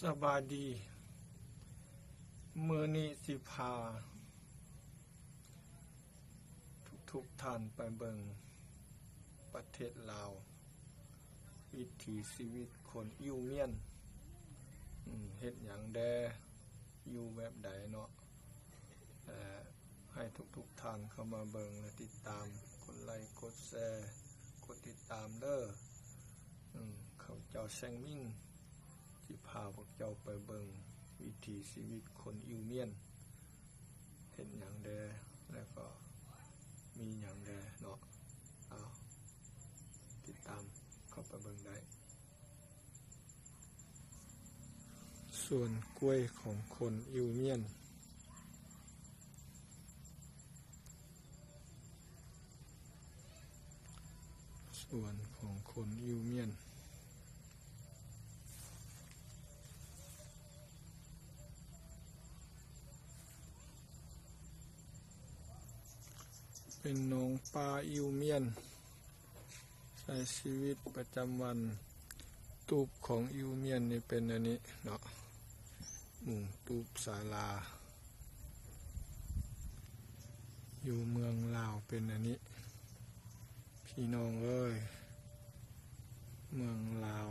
ສະບາຍດີ. ມື້ນີ້ຊິພາທຸກໆທ່ານໄປເບິ່ງປະເທດລາວ, ວິຖີຊີວິດຄົນອິ້ວມຽນ, ເຮັດຫຍັງແດ່, ຢູ່ແບບໃດເນາະ. ໃຫ້ທຸກໆທ່ານເຂົ້າມາເບິ່ງ ແລະ ຕິດຕາມ, ກົດໄລ, ກົດແຊ, ກົດຕິດຕາມເດີ້. ເອີ ຂ້າພະເຈົ້າແຊງມິງ ຊິພາພວກເຈົ້າໄປເບິ່ງວິຖີຊີວິດຄົນອິ້ວມຽນ, ເຮັດຫຍັງແດ່ ແລ້ວກໍມີຫຍັງແດ່ເນາະ. ເອົາ ຕິດຕາມເຂົ້າໄປເບິ່ງໄດ້. ສວນກ້ວຍຂອງຄົນອິ້ວມຽນ. ສວນຂອງຄົນອິ້ວມຽນ ເປັນໜອງປາອິ້ວມຽນ. ໃຊ້ຊີວິດປະຈຳວັນ, ຕູບຂອງອິ້ວມຽນນີ້ເປັນອັນນີ້ເນາະ, ມຸງຕູບສາລາ. ຢູ່ເມືອງລາວເປັນອັນນີ້ ພີ່ນ້ອງເອີຍ, ເມືອງລາວ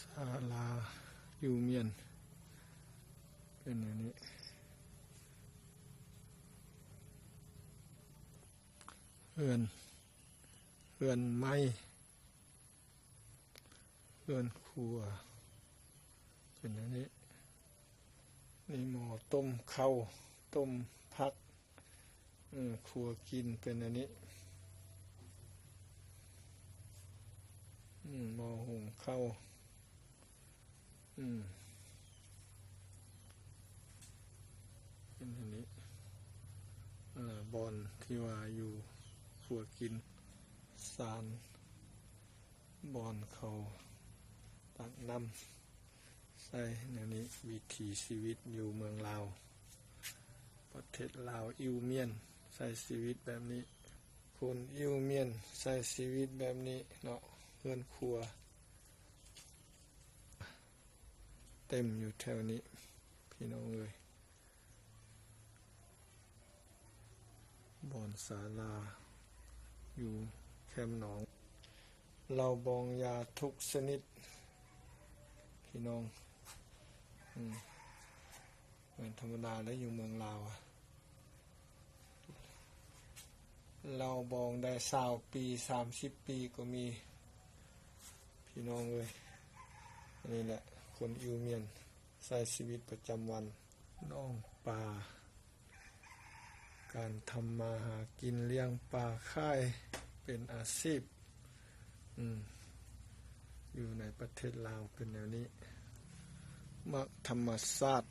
ສາລາອິ້ວມຽນເປັນອັນນີ້. ເຮືອນ, ເຮືອນໄມ້, ເຮືອນຄົວເປັນອັນນີ້. ນີ້ໝໍ້ຕົ້ມເຂົ້າ, ຕົ້ມຜັກ, ເອີ ຄົວກິນເປັນອັນນີ້. ໝໍ້ຫຸງເຂົ້າ ອືມ ເປັນອັນນີ້ ເອີ ບ່ອນທີ່ວ່າຢູ່ຄົວກິນ, ຊານ, ບ່ອນເຂົາຕັກນ້ຳໃສ່. ແນວນີ້ ວິຖີຊີວິດຢູ່ເມືອງລາວ, ປະເທດລາວ, ອິ້ວມຽນໃຊ້ຊີວິດແບບນີ້. ຄົນອິ້ວມຽນໃຊ້ຊີວິດແບບນີ້ເນາະ, ເຮືອນຄົວເຕັມຢູ່ແຖວນີ້ ພີ່ນ້ອງເອີຍ. ບ່ອນສາລາຢູ່ແຄມໜອງ, ເຫຼົ້າບອງຢາທຸກຊະນິດ ພີ່ນ້ອງ. ອືມ ແມ່ນທຳມະດາແລ້ວ ຢູ່ເມືອງລາວ ເຫຼົ້າບອງໄດ້ຊາວປີ ສາມສິບປີກໍມີ ພີ່ນ້ອງເອີຍ. ອັນນີ້ແຫຼະ ຄົນອິ້ວມຽນໃຊ້ຊີວິດປະຈຳວັນ, ໜອງປາ, ການທຳມາຫາກິນ, ລ້ຽງປາຂາຍເປັນອາຊີບ. ອືມ ຢູ່ໃນປະເທດລາວເປັນແນວນີ້, ມັກທຳມະຊາດ,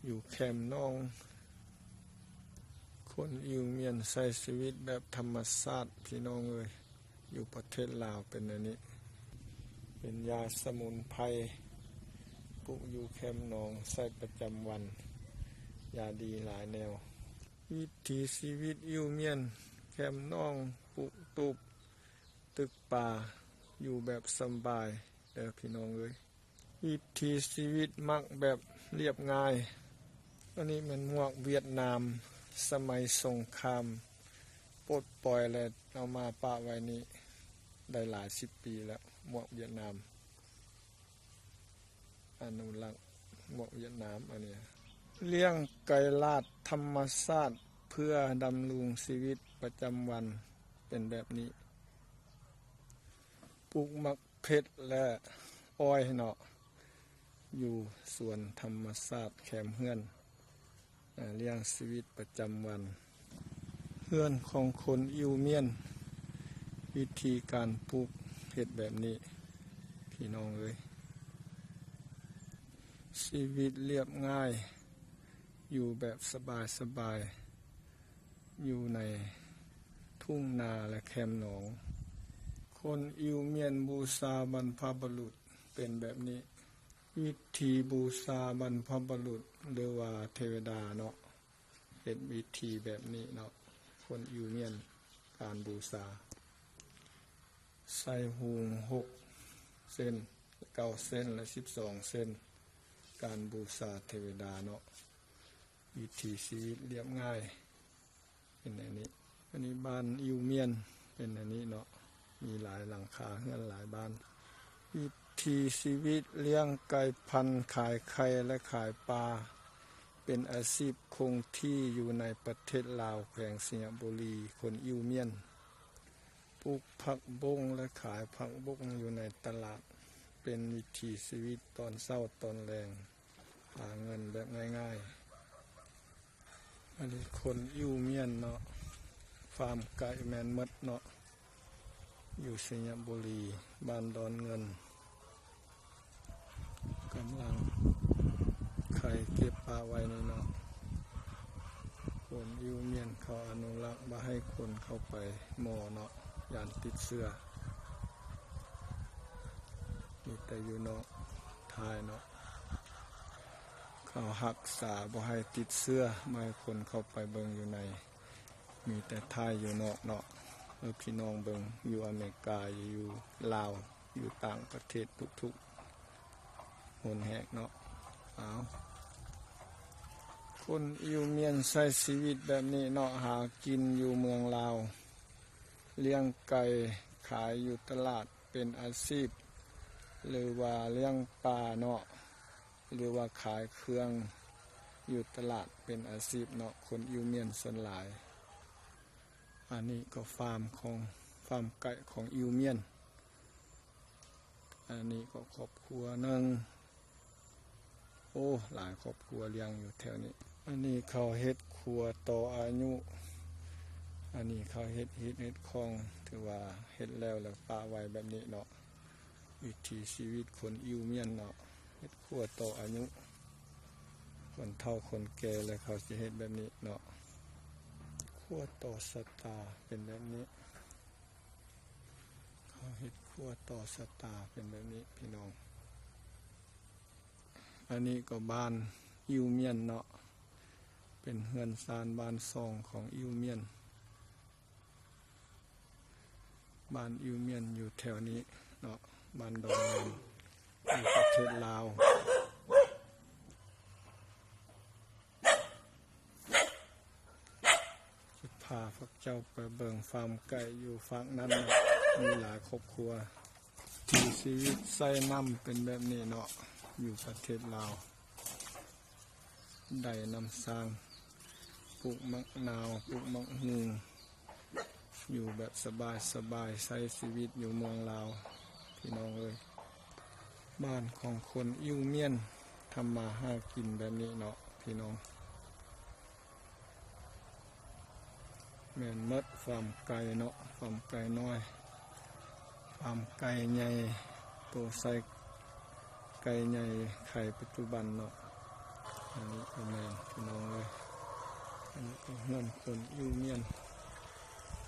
ຢູ່ແຄມໜອງ. ຄົນອິ້ວມຽນໃຊ້ຊີວິດແບບທຳມະຊາດ ພີ່ນ້ອງເອີຍ, ຢູ່ປະເທດລາວເປັນແນວນີ້. ເປັນຢາສະໝຸນໄພ, ປູກຢູ່ແຄມໜອງ, ໃຊ້ປະຈຳວັນ, ຢາດີຫຼາຍແນວ. ວິຖີຊີວິດອິ້ວມຽນແຄມໜອງ, ປູກຕູບ, ຕຶກປາ, ຢູ່ແບບສະບາຍເດີ້ ພີ່ນ້ອງເອີຍ. ວິຖີຊີວິດມັກແບບລຽບງ່າຍ. ອັນນີ້ແມ່ນໝວກຫວຽດນາມ ສະໄໝສົງຄາມ ປົດປ່ອຍ ແລະ ເອົາມາປະໄວ້ນີ້ໄດ້ຫຼາຍສິບປີແລ້ວ. ໝວກຫວຽດນາມ ອະນຸລັກໝວກຫວຽດນາມ ອັນນີ້. ລ້ຽງໄກ່ລາດທຳມະຊາດເພື່ອດຳລົງຊີວິດປະຈຳວັນເປັນແບບນີ້. ປູກໝາກ ເຜັດ ແລະ ອ້ອຍເນາະ ຢູ່ສວນທຳມະຊາດແຄມເຮືອນ, ລ້ຽງຊີວິດປະຈຳວັນ. ເຮືອນຂອງຄົນອິ້ວມຽນ, ວິທີການປູກເຮັດແບບນີ້ ພີ່ນ້ອງເອີຍ. ຊີວິດລຽບງ່າຍ, ຢູ່ແບບສະບາຍໆ. ຢູ່ໃນທົ່ງນາ ແລະ ແຄມໜອງ. ຄົນອິ້ວມຽນບູຊາບັນພະບຸລຸດເປັນແບບນີ້. ວິທີບູຊາບັນພະບຸລຸດ ຫຼືວ່າເທວະດາເນາະ, ເຮັດວິທີແບບນີ້ເນາະ. ຄົນອິ້ວມຽນການບູຊາ. ໃສ່ຫຸງຫົກ ເຊັ່ນ ເກົ້າເຊັ່ນ ແລະ ສິບສອງເຊັ່ນ. ການບູຊາເທວະດາເນາະ ວິຖີຊີວິດລຽບງ່າຍ ເປັນແນວນີ້. ອັນນີ້ບ້ານອິ້ວມຽນ ເປັນແນວນີ້ເນາະ ມີຫຼາຍຫຼັງຄາເຮືອນ ຫຼາຍບ້ານ. ວິຖີຊີວິດລ້ຽງໄກ່ພັນ ຂາຍໄຂ່ ແລະ ຂາຍປາ ເປັນອາຊີບຄົງທີ່ຢູ່ໃນປະເທດລາວ ແຂວງໄຊຍະບູລີ. ຄົນອິ້ວມຽນ ປູກຜັກບົ້ງ ແລະ ຂາຍຜັກບົ້ງຢູ່ໃນຕະຫຼາດ ເປັນວິຖີຊີວິດຕອນເຊົ້າຕອນແລງ ຫາເງິນແບບງ່າຍໆ. ອັນນີ້ຄົນອິ້ວມຽນເນາະ ຟາມໄກ່ແມ່ນໝົດເນາະ ຢູ່ໄຊຍະບູລີ ບ້ານດອນເງິນ ກຳລັງໄຂ່ເກັບປາໄວ້ນີ້ເນາະ. ຄົນອິ້ວມຽນເຂົາອະນຸລັກບໍ່ໃຫ້ຄົນເຂົ້າໄປໝໍເນາະ ຢ້ານຕິດເຊື້ອ. ມີແຕ່ຢູ່ນອກ ຖ່າຍເນາະ ເຂົາຮັກສາບໍ່ໃຫ້ຕິດເຊື້ອ ບໍ່ໃຫ້ຄົນເຂົ້າໄປເບິ່ງຢູ່ໃນ ມີແຕ່ຖ່າຍຢູ່ນອກເນາະ ໃຫ້ພີ່ນ້ອງເບິ່ງ. ຢູ່ອາເມລິກາ ຢູ່ລາວ ຢູ່ຕ່າງປະເທດທຸກໆ ຫົນແຮກເນາະ. ເອົາ ຄົນອິ້ວມຽນໃຊ້ຊີວິດແບບນີ້ເນາະ ຫາກິນຢູ່ເມືອງລາວ ລ້ຽງໄກ່ຂາຍຢູ່ຕະຫຼາດເປັນອາຊີບ ຫຼືວ່າລ້ຽງປາເນາະ ຫຼືວ່າຂາຍເຄື່ອງຢູ່ຕະຫຼາດເປັນອາຊີບເນາະ ຄົນອິ້ວມຽນສ່ວນຫຼາຍ. ອັນນີ້ກໍຟາມຂອງ ຟາມໄກ່ຂອງອິ້ວມຽນ. ອັນນີ້ກໍຄອບຄົວໜຶ່ງ ໂອ້ ຫຼາຍຄອບຄົວລ້ຽງຢູ່ແຖວນີ້. ອັນນີ້ເຂົາເຮັດຄົວຕໍ່ອາຍຸ ອັນນີ້ເຂົາເຮັດຮີດເຮັດຄອງ ຖືວ່າເຮັດແລ້ວ ແລ້ວປະໄວ້ແບບນີ້ເນາະ. ວິຖີຊີວິດຄົນອິ້ວມຽນເນາະ ເຮັດຄົວຕໍ່ອາຍຸ ຄົນເຖົ້າຄົນແກ່ແລ້ວເຂົາຊິເຮັດແບບນີ້ເນາະ. ຄົວຕໍ່ຊະຕາເປັນແບບນີ້ ເຂົາເຮັດຄົວຕໍ່ຊະຕາເປັນແບບນີ້ພີ່ນ້ອງ. ອັນນີ້ກໍບ້ານອິ້ວມຽນເນາະ ເປັນເຮືອນຊານບ້ານຊ່ອງຂອງອິ້ວມຽນ. ບ້ານອິ້ວມຽນຢູ່ແຖວນີ້ເນາະ ບ້ານດອນເງິນ ຢູ່ປະເທດລາວ. ຈະພາພວກເຈົ້າໄປເບິ່ງຟາມໄກ່ຢູ່ຟາກນັ້ນເນາະ ມີຫຼາຍຄອບຄົວ. ວິຖີຊີວິດໃຊ້ນ້ຳເປັນແບບນີ້ເນາະ ຢູ່ປະເທດລາວ ໄດ້ນ້ຳສ້າງ ປູກໝາກນາວ ປູກໝາກຫຸ່ງ ຢູ່ແບບສະບາຍໆ ໃຊ້ຊີວິດຢູ່ເມືອງລາວ ພີ່ນ້ອງເອີຍ. ບ້ານຂອງຄົນອິ້ວມຽນ ທຳມາຫາກິນແບບນີ້ເນາະ ພີ່ນ້ອງ. ແມ່ນໝົດ ຟາມໄກ່ເນາະ ຟາມໄກ່ນ້ອຍ ຟາມໄກ່ໃຫຍ່ ໂຕໃສ່ໄກ່ໃຫຍ່ໄຂ່ປັດຈຸບັນເນາະ. ອັນນີ້ກໍແມ່ນ ພີ່ນ້ອງເອີຍ ອັນນີ້ກໍເຮືອນຄົນອິ້ວມຽນ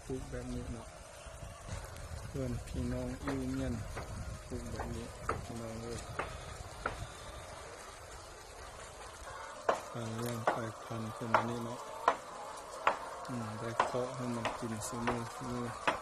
ປູກແບບນີ້ເນາະ ເຮືອນພີ່ນ້ອງອິ້ວມຽນ ປູກແບບນີ້ ພີ່ນ້ອງເອີຍ. ການລ້ຽງໄກ່ພັນເປັນອັນນີ້ເນາະ ອືມ ໄດ້ເຄາະໃຫ້ມັນກິນຊຸມື້ຊຸມື້